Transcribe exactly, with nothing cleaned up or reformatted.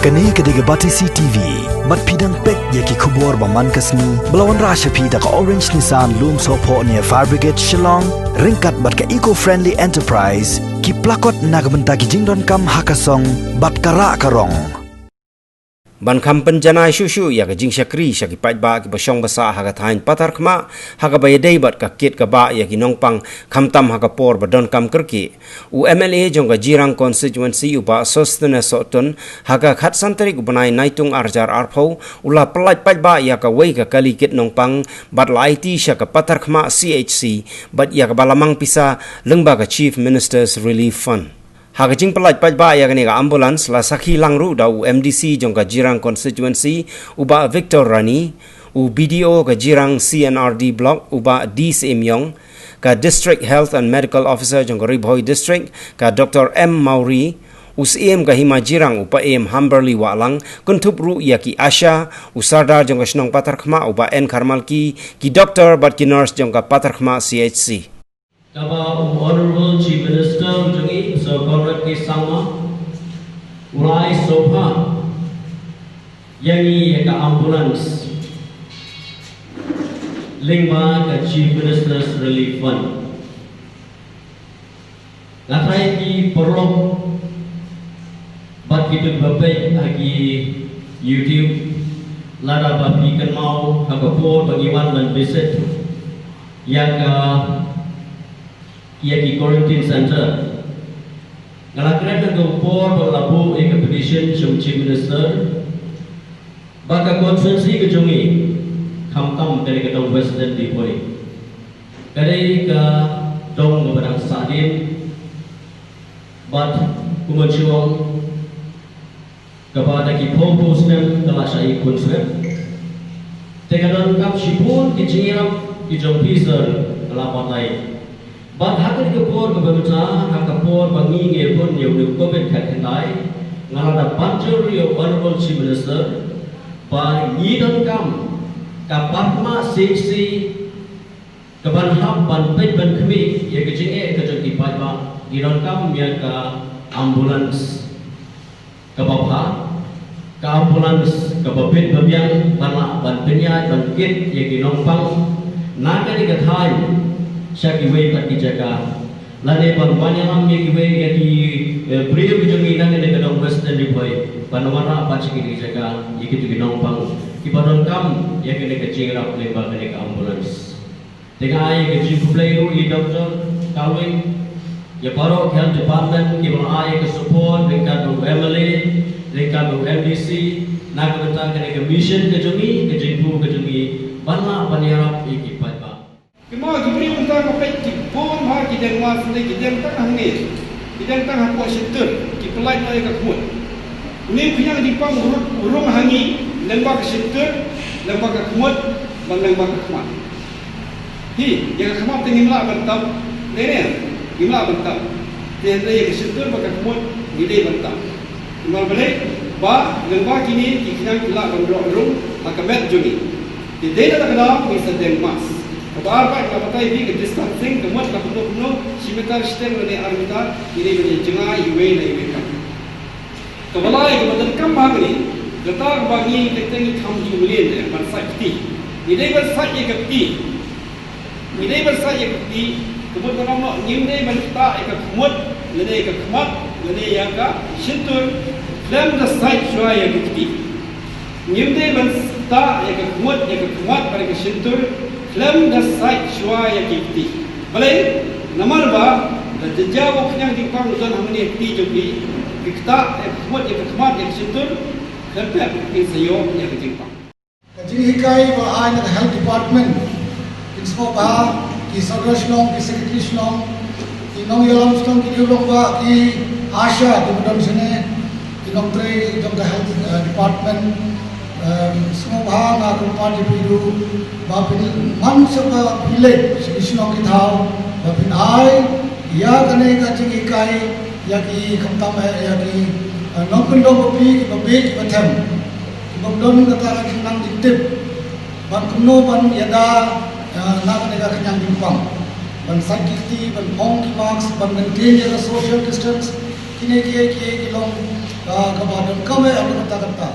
Kane ka dei ka Batesi T V. Bad phi dang peit ïa ki khubor ba man ka sngi ba la wanrah sha phi da ka Orange Nissan Lumsohphoh near Fire Brigade Shillong, ryngkat bad ka Eco Friendly Enterprise, ki plakot na ka bynta ki jingdonkam ha ka song bad ka rah ka rong. Ban kham pynjanai shuh shuh ïa ka jingshakri sha ki paidbah kiba shong ba sah ha ka thaiñ Patharkhmah, ha kaba ïadei bad ka kit ka bah ïa ki nongpang, khamtam ha ka por ba donkam kyrkieh. U M L A jong ka Jirang Constituency, u Bah Sosthenes Sohtun, ha ka khatsan tarik u bnai Naitung arhajar arphew, u la pyllait paidbah ïa kawei ka kali kit nongpang, bad la aiti sha ka Patharkhmah C H C, bad ïa kaba la mang pisa lyngba ka Chief Minister's Relief Fund. Ha ka jingpyllait paidbah ïa kane ka ambulance, la sakhi lang ruh da u M D C jong ka Jirang Constituency, u Bah Victor Rani, u B D O ka Jirang C and R D Block, u Bah D Syiem Ïong, ka District Health and Medical Officer jong ka Ri Bhoi District, ka Doctor M Mawrie, u Syiem ka Hima Jirang, u Paiem Hamberly Wahlang, kynthup ruh ïa ki ASHA, u Sardar jong ka shnong Patharkhmah, u Bah N Kharmalki, ki doktor bad ki nurse jong ka Patharkhmah C H C. Kaba u Honorable Chief Minister jong ngi, Sir Conrad K Sangma, u la ai sngewbha ïa ngi ïa ka ambulance lyngba ka Chief Minister's Relief Fund. Nga tharai ki paralok bad kito kiba peit ha ki YouTube, lada ba phi kynmaw ha ka por ba ngi wan ban visit ïa ka, ïa ki quarantine center. Nga la kren ha ka por ba nga la buh ïa ka petition sha u Chief Minister ba ka constituency ka jong ngi, khamtam kane ka dong Western Ri Bhoi, ka dei ka dong kaba dang sahdien bad kumba shu ong, kaba da ki phew phew snem ka la shah ïakhun snem. Te ka donkam shibun ki jingïarap ki jong phi sir, ka la batai. Bad ha kane ka por kaba mynta, ha ka por ba ngi ngi bun ïa u covid khatkhyndai, nga la da ban jur ïa u Honorable Chief Minister ba ngi donkam ka Patharkhmah C H C kaban hap ban peit ban khmih ïa ka jingeh ka jong ki paidbah, ngi donkam ïa ka ambulance kaba bha, ka ambulance kaba bit ba biang ban lah ban pynïaid ban kit ïa ki nongpang na kane ka thaiñ sha kiwei pat ki jaka, lane ban wan ïalam ïa kiwei ïa ki, eh, briew ki jong ngi na kane ka dong Western Ri Bhoi ban wanrah pat sha kine ki jaka ïa kito ki nongpang kiba donkam ïa kane ka jingïarap lyngba kane ka ambulance. Te nga ai ka jingkhublei ruh ïa i Doctor Kalwin, ïa baroh ki health department kiba la ai ka support, ryngkat bad u M L A, ryngkat bad u M D C, na ka bynta kane ka mission ka jong ngi, ka jingpur ka jong ngi, ban lah ban ïarap ïa ki paidbah. Ki ma ki briew mynta nga peit ki bun bha ki deng mask ne ki deng tang hangne, ki deng tang hapoh shyntur, ki pyllait noh ïa ka khmut. Une u khñiang jingpang u rung, u rung ha ngi, lyngba ka shyntur, lyngba ka khmut, bad lyngba ka khmat. Hi, ïa ka khmat te ngim lah ban tap, ne ne, ngim lah ban tap. Te hynrei ïa ka shyntur bad ka khmut ngi dei ban tap. Namar balei, ba lyngba kine ki khñiang ki lah ban rung ha ka met jong ngi. Te dei na kata ka daw ngi sa deng mask. Kaba ar pat nga batai ïa phi ka distancing, ka mut la kumno kumno shi meter shiteng lane ar meter, ngi dei ban ïa jngai iwei na iwei kam. Kaba lai kaba donkam bha kane, kata kaba ngi, kata ngi kham ju mlien eh ban sait kti. Ngi dei ban sait ïa ka kti. Ngi dei ban sait ïa ka kti, ka mut ban ong noh, ngim dei ban ktah ïa ka khmut, lane ïa ka khmat, lane ïa ka shyntur khlem da sait shuwa ïa ka kti. Ngim dei ban ktah ïa ka khmut, ïa ka khmat bad ïa ka shyntur khlem da sait shuwa ïa ki kti. Balei? Namar ba lada jia u khñiang jingpang u don hangne ha kti jong phi, ki ktah ïa ka khmut, ïa ka khmat, ïa ka shyntur, khlem pep kin sa ïoh ïa ka jingpang. Ka jinghikai ba ai na ka health department, kin sngewbha ki sordar shnong, ki secretary shnong, ki nongïalam shnong, ki dei long ba ki ASHA kiba don shane, ki nongtrei jong ka health, eh, department, em, sngewbha nga kyrpad ïa phi ruh ba phin man sha ka village, sha ki shnong ki thaw, ba phin ai ïa kane ka jinghikai ïa ki khamtam, eh, ïa ki, eh, nongkyndong bapli kiba bieit kiba them, kiba don kata ka khnang jingtip ban kumno ban ïada, eh, na kane ka khñiang jingpang, ban sait ki kti, ban phong ki mask, ban maintain ïa ka social distance. Kine kiei kiei ki long, Kaba donkam eh, ap na kata kata.